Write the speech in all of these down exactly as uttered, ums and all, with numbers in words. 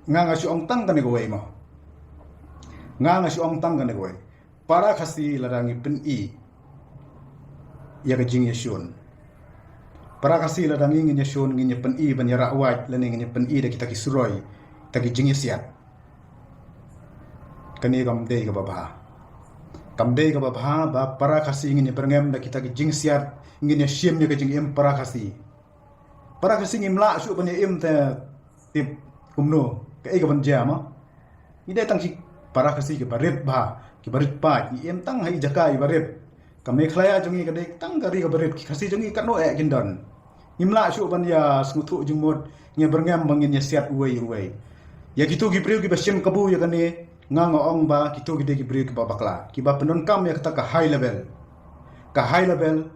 Nga nga shu ong tang kane kawei mo. Nga nga shu ong tang kane kawei. Para Khasi lada ngi pyni ïa ka jingïashun. Para Khasi lada ngi ngin ïashun, ngin ïa pyni ban ïa rawai lane ngin ïa pyni da kita ki suroi, kita ki jingïasiat. Kane kam dei kaba bha. Kam dei kaba bha ba para Khasi ngin ïa byrngem da kita ki jingsiat, ngin ïa shim ïa ka jingim para Khasi. Para Khasi ngim lah shuh ban ïa im te tip kumno, kaei kaban jia mo. Ngi dei tang ki para Khasi kiba rit bha, kiba rit paid, ngi im tang ha i jaka iba rit. Ka Meghalaya jong ngi ka dei tang ka ri kaba rit, ki Khasi jong ngi katno eh kin don. Ngim lah shuh ban ïa sngewthuh jingmut, ngi byrngem ba ngin ïa siat uwei uwei. Ïa kito ki briew kiba shim kabu ïa kane, nga nga ong ba kito ki dei ki briew kiba bakla, kiba pyndonkam ïa kata ka high level. Ka high level,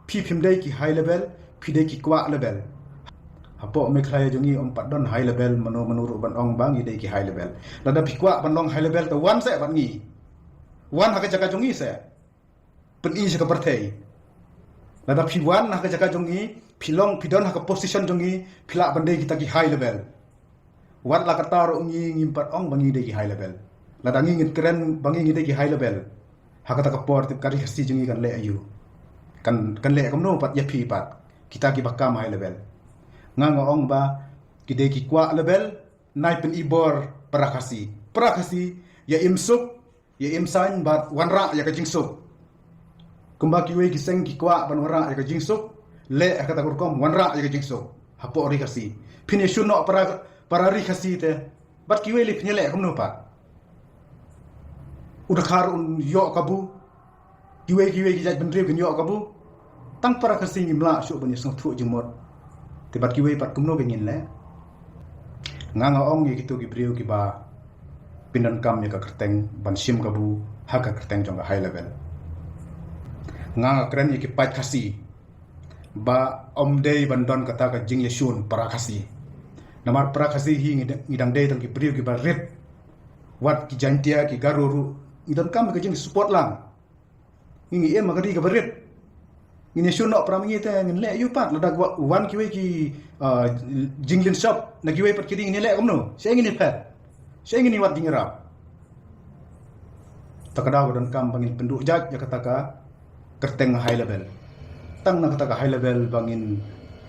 phi phim dei ki high level, phi dei ki kwah level. Hapoh Meghalaya jong ngi ym pat don high level, mano mano ruh ban ong ba ngi dei ki high level. Lada phi kwah ban long high level te wan seh bad ngi. Wan ha ka jaka jong ngi seh. Pyni sha ka pyrthei. Lada phi wan ha ka jaka jong ngi, phi long, phi don ha ka position jong ngi, phi lah ban dei kita ki high level. Wat la katta ruh ngi ngim pat ong ba ngi dei ki high level. Lada ngi ngin kren ba ngi ngi dei ki high level ha kata ka por, tip ka ri Khasi jong ngi kan leh aïu? Kan, kan leh kumno pat ïa phi pat, kita kiba kam high level? Nga nga ong ba ki dei ki kwah level, nai pyni bor para Khasi. Para Khasi, ïa im suk, ïa im saiñ bad wanrah ïa ka jingsuk. Kumba kiwei ki seng ki kwah ban wanrah ïa ka jingsuk, leh ha kata ka rukom wanrah ïa ka jingsuk hapoh ri Khasi. Phin ïa shun noh para, para ri Khasi te, bad kiwei lei phin ïa leh kumno pat? U dkhar un ïoh kabu, kiwei kiwei ki jaitbynriew kin ïoh kabu. Tang para Khasi ngim lah shuh ban ïa sngewthuh jingmut. Te bad kiwei pat kumno ba ngin leh? Nga nga ong ïa kito ki briew kiba pyndonkam ïa ka kyrteng ban shim kabu ha ka kyrteng jong ka high level. Nga nga kren ïa ki paid Khasi ba ym dei ban don kata ka jingïashun para Khasi. Namar para Khasi hi ngi, ngi dang dei tang ki briew kiba rit. Wat ki Jaintia, ki Garo ruh ngi donkam ka jingsupport lang. Ngi, ngi im ha ka ri kaba rit. Ngin ïashun noh para ma ngi te ngin leh aïu pat? Lada wa-, wan kiwei ki, ah, jinglynshop na kiwei pat ki ri, ngin ïa leh kumno? Shaei ngin ïa phet? Shaei ngin ïa wad jingïarap? Ta ka daw ka donkam ba ngin pynduh jait ïa kata ka kyrteng high level. Tang na kata ka high level ba ngin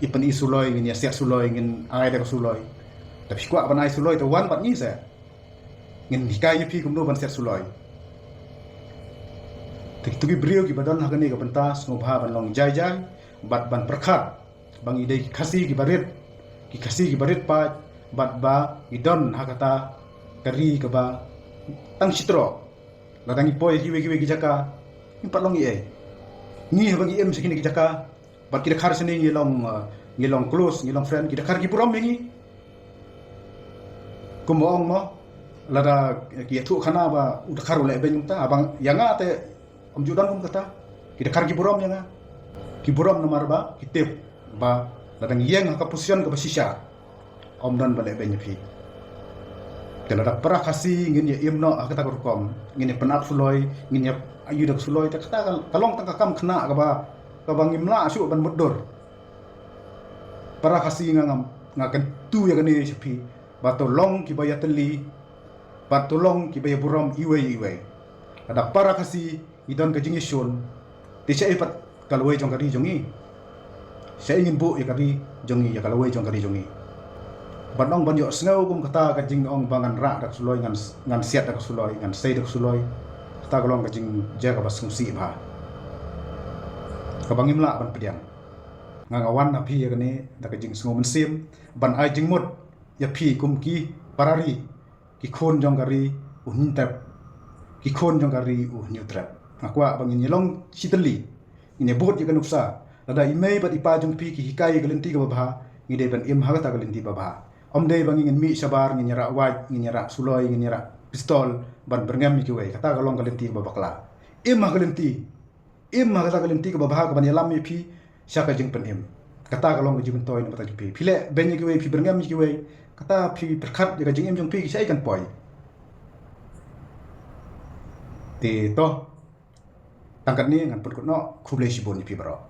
ïa pyni suloi, ngin ïa siat suloi, ngin ai da ka suloi. Te phi kwah ban ai suloi te wan bad ngi seh. Ngin hikai ïa phi kumno ban siat suloi. Te kito ki briew kiba don ha kane ka bynta sngewbha ban long jai jai bad ban pyrkhat ba ngi dei ki Khasi kiba rit, ki Khasi kiba rit paid, bad ba ngi don ha kata ka ri kaba tang shi trok. Lada ngi poi kiwei kiwei ki jaka, ngim pat long ei ei. Ngi haba ngi im sha kine ki jaka, bad ki dkhar shane ngi long, uh, ngi long close, ngi long friend, ki dkhar ki burom ïa ngi. Kumba ong mo, lada ki ïathuh khana ba u dkhar u leh beiñ kumta, haba ïa nga te ym ju don kum kata. Ki dkhar ki burom ïa nga. Ki burom namar ba ki tip ba lada ngi ïeng ha ka position kaba shisha, ym don ba leh beiñ ïa phi. Te lada para Khasi ngin ïa im noh ha kata ka rukom, ngin ïa pynap suloi, ngin ïa ïoh da ka suloi, te kata ka, ka long tang ka kam khynnah kaba, kaba ngim lah shuh ban mutdur. Para Khasi nga ngam, nga kyntu ïa kane sha phi, ba to long kiba ïatylli, ba to long kiba ïaburom iwei iwei. Lada para Khasi ngi don ka jingïashun, te shaei pat ka lawei jong ka ri jong ngi? Shaei ngin buh ïa ka ri jong ngi, ïa ka lawei jong ka ri jong ngi? Ban ong ban ïohsngew kum kata ka jingong ba ngan rah da ka suloi, ngan, ngan siat da ka suloi, ngan sei da ka suloi. Kata ka long ka jingjia kaba sngewsih bha, kaba ngim lah ban pdiang. Nga nga wan ha phi ïa kane da ka jingsngew mynsiem ban ai jingmut ïa phi kum ki para ri, ki khun jong ka ri u Hynñiewtrep, ki khun jong ka ri u Hynñiewtrep. Nga kwah ba ngin ïa long shitylli, ngin ïa bud ïa ka nuksa. Lada i mei bad i pa jong phi ki hikai ïa ka lynti kaba bha, ngi dei ban im ha kata ka lynti ba bha. Ym dei ba ngi ngin mih shabar, ngin ïa rah wait, ngin ïa rah suloi, ngin ïa rah pistol ban byrngem ïa kiwei. Kata ka long ka lynti kaba bakla. Im ha ka lynti, im ha kata ka lynti kaba bha kaban ïalam ïa phi sha ka jingpynim. Kata ka long ka jingmyntoi na ka bynta jong phi. Phi leh beiñ ïa kiwei, phi byrngem ïa kiwei, kata phi pyrkhat ïa ka jingim jong phi, ki shaei kan poi? Te to, tang katne ngan pynkut noh. Khublei shibun ïa phi baroh.